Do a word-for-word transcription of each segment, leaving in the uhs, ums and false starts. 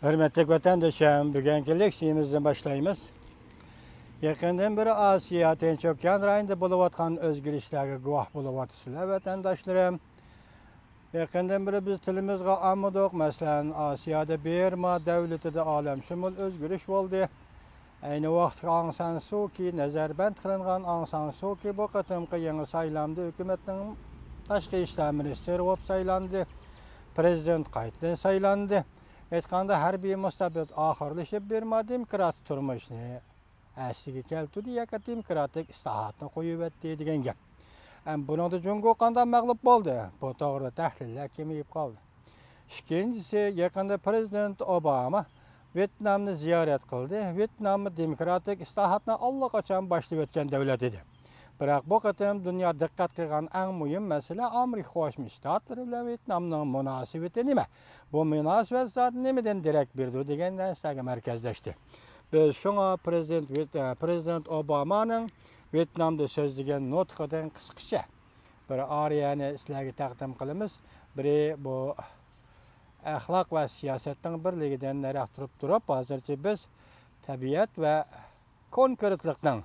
ھۆرمەتلىك ۋەتەندىشىم، بۈگۈنكى لېكسىيىمىزنى باشلايمىز. يېقىندىن بېرى ئاسىيا تىنچ ئوكيان رايونىدا بولۇۋاتقان ئۆزگىرىشلەرگە گۇۋاھ بولۇۋاتىسىلەر، ۋەتەنداشلىرىم. يېقىندىن بېرى بىز تىلىمىزغا ئالمىدۇق. مەسىلەن، ئاسىيادا بىرما دۆلىتىدە ئالەمشۇمۇل ئۆزگىرىش بولدى. ئەينى ۋاقىتتا ئاڭ سان سۇكى، نەزەربەند قىلىنغان ئاڭ سان سۇكى بۇ قېتىمقى يېڭى سايلامدا ھۆكۈمەتنىڭ تاشقى ئىشلار مىنىستىرى بولۇپ سايلاندى. پىرېزىدېنت قايتىدىن سايلاندى. ئېيتقاندا، ھەربىي مۇستەبىت ئاخىرلىشىپ، بىرما دېموكراتىك تۇرمۇشنى ئەسلىگە كەلتۈردى ياكى دېموكراتىك ئىسلاھاتنى قويۇۋەتتى دېگەن گەپ. ئەمما بۇنىڭدا جۇڭگو قانداق مەغلۇپ بولدى؟ بۇ توغرىدا تەھلىللەر كېمىيىپ قالدى. ئىككىنچىسى، يېقىندا پىرېزىدېنت ئوباما ۋيېتنامنى زىيارەت قىلدى. ۋيېتناممۇ دېموكراتىك ئىسلاھاتنى ئاللىقاچان باشلىۋەتكەن دۆلەت ئىدى. بىراق بۇ قېتىم دۇنيا دىققەت قىلغان ئەڭ مۇھىم مەسىلە ئامېرىكا قوشما شتاتلىرى بىلەن ۋيېتنامنىڭ مۇناسىۋىتى نېمە؟ بۇ مۇناسىۋەت زادى نېمىدىن دېرەك بېرىدۇ دېگەن نەرسىلەرگە مەركەزلەشتى. بىز شۇڭا پىرېزىدېنت ۋيېت-، پىرېزىدېنت ئوبامانىڭ ۋيېتنامدا سۆزلىگەن نۇتقىدىن قىسقىچە بىر ئارىيەنى سىلەرگە تەقدىم قىلىمىز. بىرى بۇ ئەخلاق ۋە سىياسەتنىڭ بىرلىكىدىن نەرەق تۇرۇپ تۇرۇپ، ھازىرچە بىز تەبىئەت ۋە كونكرېتلىقنىڭ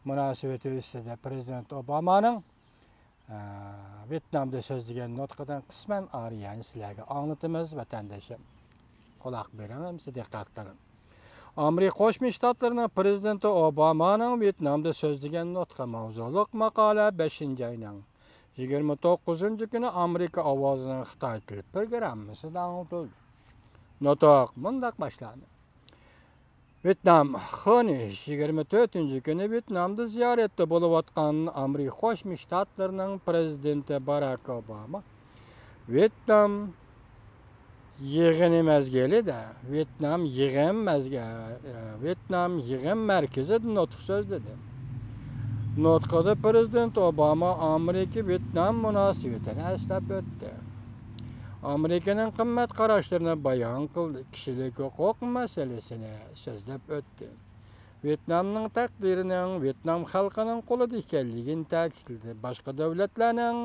مۇناسىۋىتى ئۈستىدە پىرېزىدېنت ئوبامانىڭ، ئە، ۋيېتنامدا سۆزلىگەن نۇتقىدىن قىسمەن ئارىيەنى سىلەرگە ئاڭلىتىمىز، ۋەتەندىشىم. قۇلاق بېرىڭ، ھەممىسى دىققەت قىلىڭ. ئامېرىكا قوشما شتاتلىرىنىڭ پىرېزىدېنتى ئوبامانىڭ ۋيېتنامدا سۆزلىگەن نۇتقى ماۋزۇلۇق ماقالە بەشىنچى ئاينىڭ يىگىرمە توققۇزىنچى كۈنى ئامېرىكا ئاۋازىنىڭ خىتاي تىل پروگراممىسىدا ئاڭلىتىلدى. نۇتۇق مۇنداق باشلاندى. ۋيېتنام خېنې يىگىرمە تۆتىنچى كۈنى ۋيېتنامدا زىيارەتتە بولۇۋاتقان ئامېرىكا قوشما شتاتلىرىنىڭ پىرېزىدېنتى باراك ئوباما ۋيېتنام يىغىنى مەزگىلىدە ۋيېتنام يىغىن مەزگە-، ۋيېتنام يىغىن مەركىزىدە نۇتۇق سۆزلىدى. نۇتقىدا پىرېزىدېنت ئوباما ئامېرىكا ۋيېتنام مۇناسىۋىتىنى ئەسلەپ ئۆتتى. ئامېرىكىنىڭ قىممەت قاراشلىرىنى بايان قىلدى، كىشىلىك ھوقۇق مەسىلىسىنى سۆزلەپ ئۆتتى. ۋيېتنامنىڭ تەقدىرىنىڭ ۋيېتنام خەلقىنىڭ قولىدا ئىكەنلىكىنى تەكىتلىدى. باشقا دۆلەتلەرنىڭ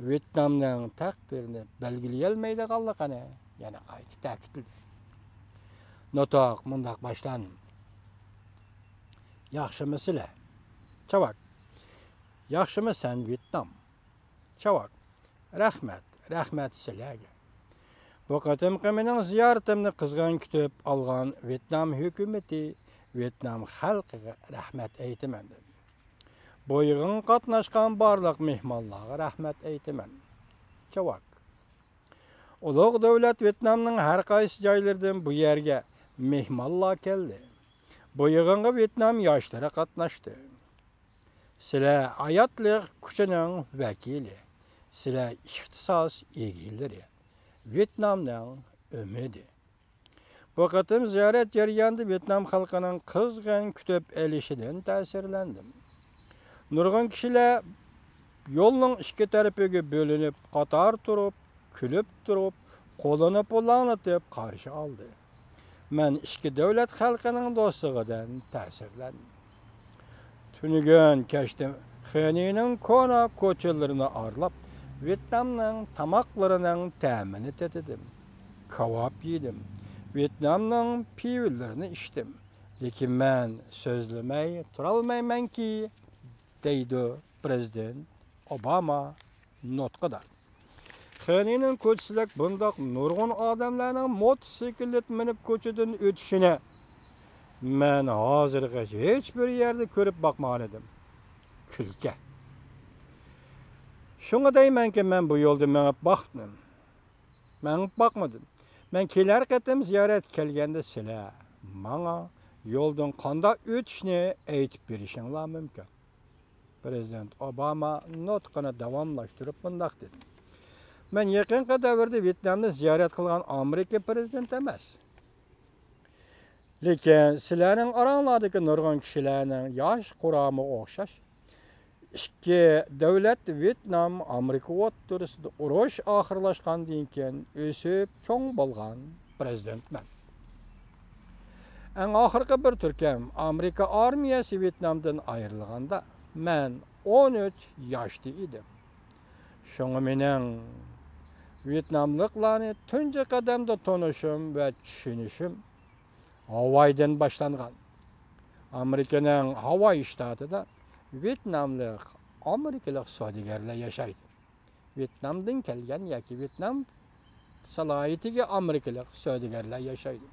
ۋيېتنامنىڭ تەقدىرىنى بەلگىلىيەلمەيدىغانلىقىنى يەنە قايتا تەكىتلىدى. نۇتۇق مۇنداق باشلاندى. ياخشىمۇ سىلەر؟ چاۋاك. ياخشىمۇ سەن، ۋيېتنام؟ چاۋاك. رەھمەت، رەھمەت سىلەرگە. بۇ قېتىمقى مېنىڭ زىيارىتىمنى قىزغىن كۈتۈپ ئالغان ۋيېتنام ھۆكۈمىتى، ۋيېتنام خەلقىگە رەھمەت ئېيتىمەن، دېدى. بۇ يىغىنغا قاتناشقان بارلىق مېھمانلارغا رەھمەت ئېيتىمەن. چاۋاك. ئۇلۇغ دۆلەت ۋيېتنامنىڭ ھەر قايسى جايلىرىدىن بۇ يەرگە مېھمانلار كەلدى. بۇ يىغىنغا ۋيېتنام ياشلىرى قاتناشتى. سىلەر ھاياتلىق كۈچىنىڭ ۋەكىلى. سىلەر ئىختىساس ئىگىلىرى. ۋيېتنامنىڭ ئۈمىدى. بۇ قېتىم زىيارەت جەريانىدا ۋيېتنام خەلقىنىڭ قىزغىن كۈتۈپ ئېلىشىدىن تەسىرلەندىم. نۇرغۇن كىشىلەر يولنىڭ ئىككى تەرىپىگە بۆلۈنۈپ، قاتار تۇرۇپ، كۈلۈپ تۇرۇپ، قولىنى پۇلاڭلىتىپ قارشى ئالدى. مەن ئىككى دۆلەت خەلقىنىڭ دوستلۇقىدىن تەسىرلەندىم. تۈنۈگۈن كەچتە خېنىنىڭ كونا كوچىلىرىنى ئارىلاپ، ۋيېتنامنىڭ تاماقلىرىنىڭ تەمىنى تېتىدىم. كاۋاپ يېدىم. ۋيېتنامنىڭ پىۋىلىرىنى ئىچتىم. لېكىن مەن سۆزلىمەي تۇرالمايمەنكى، دەيدۇ پىرېزىدېنت ئوباما نۇتقىدا. خېنىنىڭ كوچىسىدەك بۇنداق نۇرغۇن ئادەملەرنىڭ موتوسىكلىت مىنىپ كوچىدىن ئۆتۈشىنى مەن ھازىرغىچە ھېچ بىر يەردە كۆرۈپ باقمىغانىدىم. كۈلكە. شۇڭا دەيمەنكى، مەن بۇ يولدا مېڭىپ باقمىدىم. مېڭىپ باقمىدىم. مەن كېلەر قېتىم زىيارەتكە كەلگەندە سىلەر ماڭا يولدىن قانداق ئۆتۈشنى ئېيتىپ بېرىشىڭلار مۇمكىن. پىرېزىدېنت ئوباما نۇتقىنى داۋاملاشتۇرۇپ مۇنداق دېدى: مەن يېقىنقى دەۋردە ۋيېتنامنى زىيارەت قىلغان ئامېرىكا پىرېزىدېنتى ئەمەس. لېكىن سىلەرنىڭ ئاراڭلاردىكى نۇرغۇن كىشىلەرنىڭ ياش قۇرامىغا ئوخشاش، ئىككى دۆلەت ۋيېتنام ئامېرىكا ئوتتۇرىسىدا ئۇرۇش ئاخىرلاشقاندىن كېيىن ئۆسۈپ چوڭ بولغان پىرېزىدېنتمەن. ئەڭ ئاخىرقى بىر تۈركەم ئامېرىكا ئارمىيەسى ۋيېتنامدىن ئايرىلغاندا مەن ئون ئۈچ ياشتا ئىدىم. شۇڭا مېنىڭ ۋيېتناملىقلارنى تۇنجى قەدەمدە تونۇشۇم ۋە چۈشىنىشىم ھاۋايدىن باشلانغان. ئامېرىكىنىڭ ھاۋاي شتاتىدا ۋيېتناملىق، ئامېرىكىلىق سودىگەرلەر ياشايدۇ. ۋيېتنامدىن كەلگەن ياكى ۋيېتنام سالاھىيىتىگە ئامېرىكىلىق سودىگەرلەر ياشايدۇ.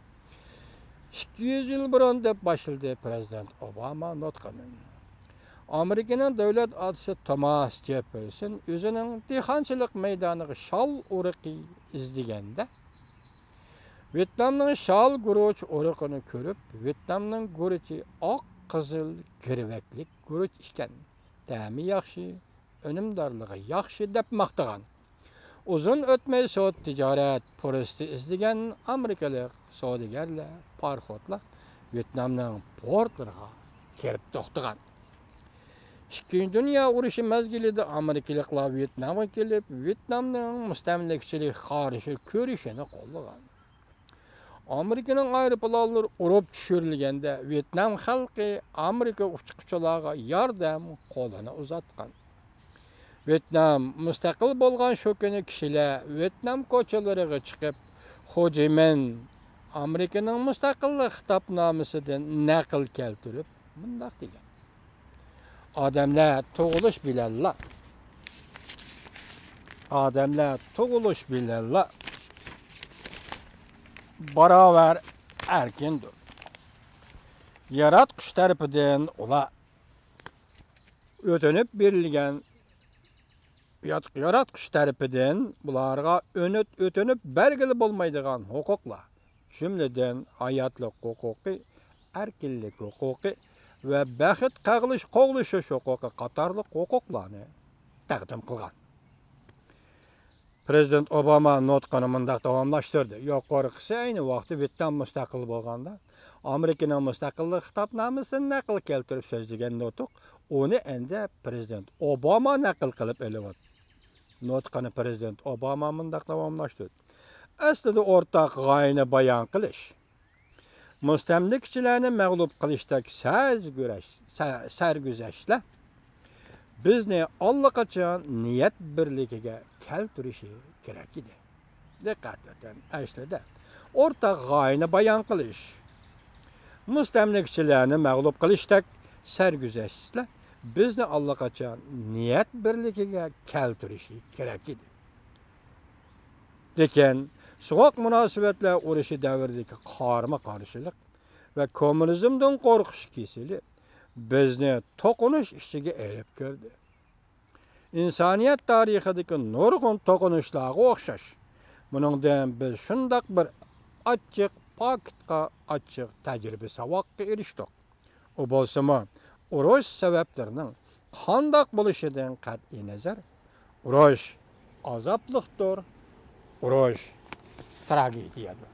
ئىككى يۈز يىل بۇرۇن، دەپ باشلىدى پىرېزىدېنت ئوباما نۇتقىنى. ئامېرىكىنىڭ دۆلەت ئاتىسى توماس جېففېرسون ئۆزىنىڭ دېھقانچىلىق مەيدانىغا شال ئۇرۇقى ئىزدىگەندە، ۋيېتنامنىڭ شال گۇرۇچ ئۇرۇقىنى كۆرۈپ، ۋيېتنامنىڭ گۇرۇچى ئاق قىزىل گىرۋەكلىك گۇرۇچ ئىكەن، تەمى ياخشى، ئۈنۈمدارلىقى ياخشى، دەپ ماختىغان. ئۇزۇن ئۆتمەي سودا تىجارەت پۇرسىتى ئىزدىگەن ئامېرىكىلىق سودىگەرلەر، پاراخوتلار ۋيېتنامنىڭ پورتلىرىغا كېلىپ توختىغان. ئىككىنچى دۇنيا ئۇرۇشى مەزگىلىدە ئامېرىكىلىقلار ۋيېتنامغا كېلىپ، ۋيېتنامنىڭ مۇستەملىكىچىلىككە قارشى كۈرىشىنى قوللىغان. ئامېرىكىنىڭ ئايروپىلانلىرى ئۇرۇپ چۈشۈرۈلگەندە، ۋيېتنام خەلقى ئامېرىكا ئۇچقۇچىلارغا ياردەم قولىنى ئۇزاتقان. ۋيېتنام مۇستەقىل بولغان شۇ كۈنى كىشىلەر ۋيېتنام كوچىلىرىغا چىقىپ، خو جى مىن ئامېرىكىنىڭ مۇستەقىللىق خىتابنامىسىدىن نەقىل كەلتۈرۈپ مۇنداق دېگەن: ئادەملەر تۇغۇلۇش بىلەنلا، ئادەملەر تۇغۇلۇش بىلەنلا باراۋەر ئەركىندۇر. ياراتقۇچى تەرىپىدىن ئۇلار ئۆتۈنۈپ بېرىلگەن، يات-، ياراتقۇچى تەرىپىدىن بۇلارغا ئۆنۈت-، ئۆتۈنۈپ بەرگىلى بولمايدىغان ھوقۇقلار، جۈملىدىن ھاياتلىق ھوقۇقى، ئەركىنلىك ھوقۇقى ۋە بەخت قاغلىش-، قوغلىشىش ھوقۇقى قاتارلىق ھوقۇقلارنى تەقدىم قىلغان. پىرېزىدېنت ئوباما نۇتقىنى مۇنداق داۋاملاشتۇردى: يۇقىرىقىسى ئەينى ۋاقىتتا ۋيېتنام مۇستەقىل بولغاندا، ئامېرىكىنىڭ مۇستەقىللىق خىتابنامىسىدىن نەقىل كەلتۈرۈپ سۆزلىگەن نۇتۇق، ئۇنى ئەمدى پىرېزىدېنت ئوباما نەقىل قىلىپ ئېلىۋاتىدۇ. نۇتقىنى پىرېزىدېنت ئوباما مۇنداق داۋاملاشتۇردى: ئەسلىدە ئورتاق غايىنى بايان قىلىش، مۇستەملىكىچىلەرنى مەغلۇپ قىلىشتەك سەرگۈرەش-، سە-، سەرگۈزەشتلەر بىزنى ئاللىقاچان نىيەت بىرلىكىگە كەلتۈرۈشى كېرەك ئىدى. دىققەت ئېتىڭ، ئەسلىدە ئورتاق غايىنى بايان قىلىش، مۇستەملىكىچىلەرنى مەغلۇپ قىلىشتەك سەرگۈزەشتلەر بىزنى ئاللىقاچان نىيەت بىرلىكىگە كەلتۈرۈشى كېرەك ئىدى. لېكىن سوغۇق مۇناسىۋەتلەر ئۇرۇشى دەۋرىدىكى قارىمۇقارشىلىق ۋە كوممۇنىزمدىن قورقۇش كېسىلى بىزنى توقۇنۇش ئىچىگە ئېلىپ كىردى. ئىنسانىيەت تارىخىدىكى نۇرغۇن توقۇنۇشلارغا ئوخشاش، بۇنىڭدىن بىز شۇنداق بىر ئاچچىق پاكىتقا، ئاچچىق تەجرىبە ساۋاققا ئېرىشتۇق. ئۇ بولسىمۇ، ئۇرۇش سەۋەبلىرىنىڭ قانداق بولۇشىدىن قەتئىينەزەر، ئۇرۇش ئازابلىقتۇر، ئۇرۇش تراگېدىيەدۇر.